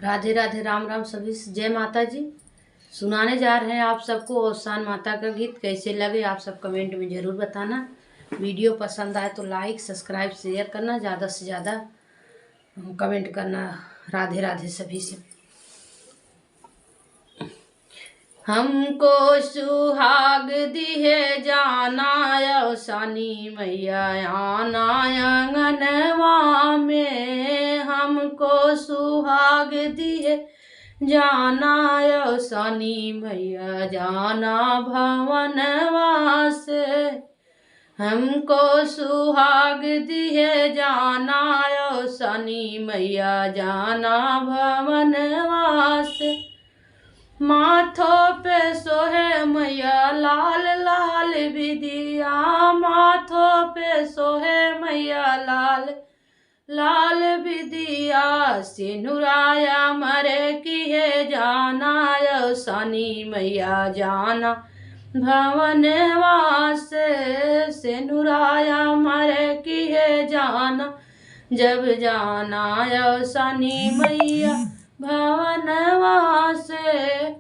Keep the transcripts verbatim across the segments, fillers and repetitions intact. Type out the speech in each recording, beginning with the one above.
राधे राधे, राम राम सभी से, जय माता जी। सुनाने जा रहे हैं आप सबको अवसान माता का गीत। कैसे लगे आप सब comment में ज़रूर बताना। Video पसंद आए तो like, subscribe, share करना, ज़्यादा से ज़्यादा comment करना। राधे राधे सभी से। हमको सुहाग दिहे जाना अवसानी मैया आना अंगनवा में, हमको सुहाग दिहे जाना अवसानी मैया जाना भवनवा से। हमको सुहाग दिहे जाना अवसानी मैया जाना भवनवा से। माथों पे सोहे मैया लाल लाल बिदिया, माथों पे सोहे मैया लाल लाल बिदिया, सेनुराया मरे किहे जाना अवसानी मैया जाना भवनवा से, सेनुराया मरे किहे जाना जब जाना अवसानी मैया भवनवा से।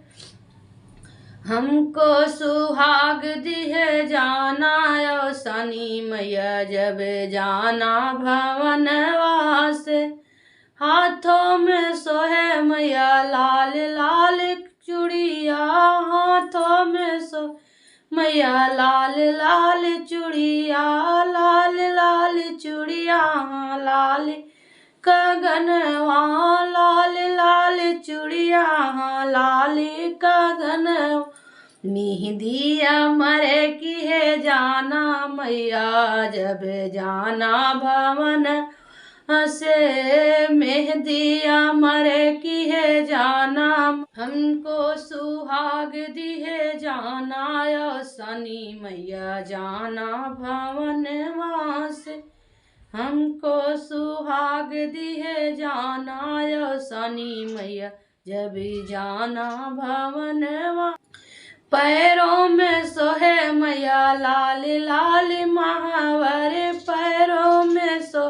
हमको सुहाग दिहे जाना अवसानी मैया जब जाना भवनवा से। हाथों में सोहे मैया लाल लाल चूड़िया, हाथों में सो मैया लाल लाल चूड़िया, लाल लाल चूड़िया, लाल कगनवा, लाल लाल चूड़िया, लाल कगनवा। मेहंदिया मरे किहे जाना मैया जब जाना भवन से, मेहंदिया मरे किहे जाना। हमको सुहाग दिहे जाना अवसानी मैया जाना भवनवा से। हमको सुहाग दिहे जाना अवसानी मैया जब जाना भवनवा। पैरों में सोहे मैया लाल लाल महावर, पैरों में सो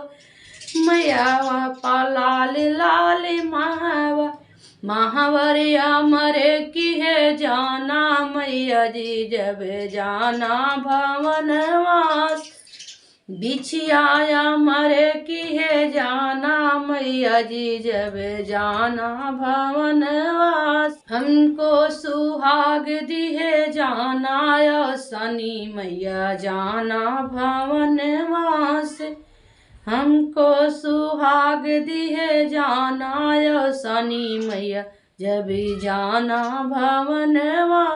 मैया पा लाल लाल महावर। महावरिया मरे किहे जाना मैया जी जब जाना भवनवा से। बिछियाया मरे किहे जाना मैया जी जब जाना भवनवा से। हमको सुहाग दिहे जाना अवसानी मैया जाना भवनवा से। हमको सुहाग दिहे जाना अवसानी मैया जब जाना भवनवा।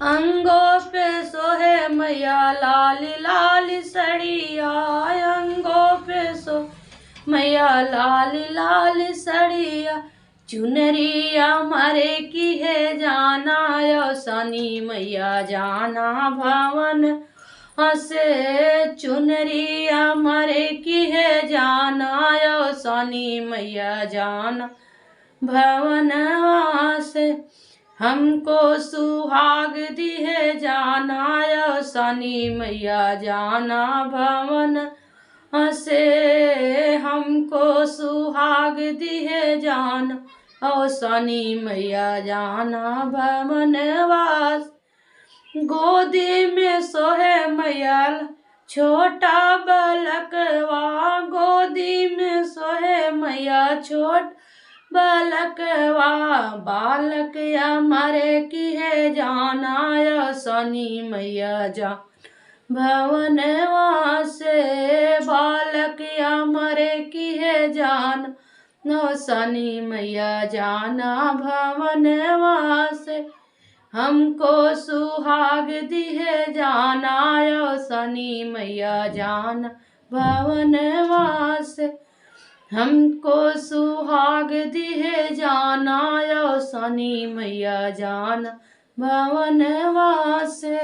अंगों पे सोहे मैया लाल लाल सड़िया, अंगों पे सो मैया लाल लाल सड़िया। चुनरिया मरे किहे जाना अवसानी मैया जाना भवन से। चुनरिया मरे किहे जाना अवसानी मैया जाना भवनवा से। हमको सुहाग दिहे जाना अवसानी मैया जाना भवन से। हमको सुहाग दिहे जाना अवसानी मैया जाना भवनवा से। गोदी में सोहे मैया छोटा बालकवा, गोदी में सोहे मैया छोट बालकवा। बालक अमर किहे जाना अवसानी मैया जा भवनवा से। बालक अमर किहे जाना अवसानी मैया जाना भवनवा से। हमको सुहाग दिहे जाना अवसानी मैया जाना भवनवा से। हमको सुहाग दिहे जाना अवसानी मैया जाना भवनवा से।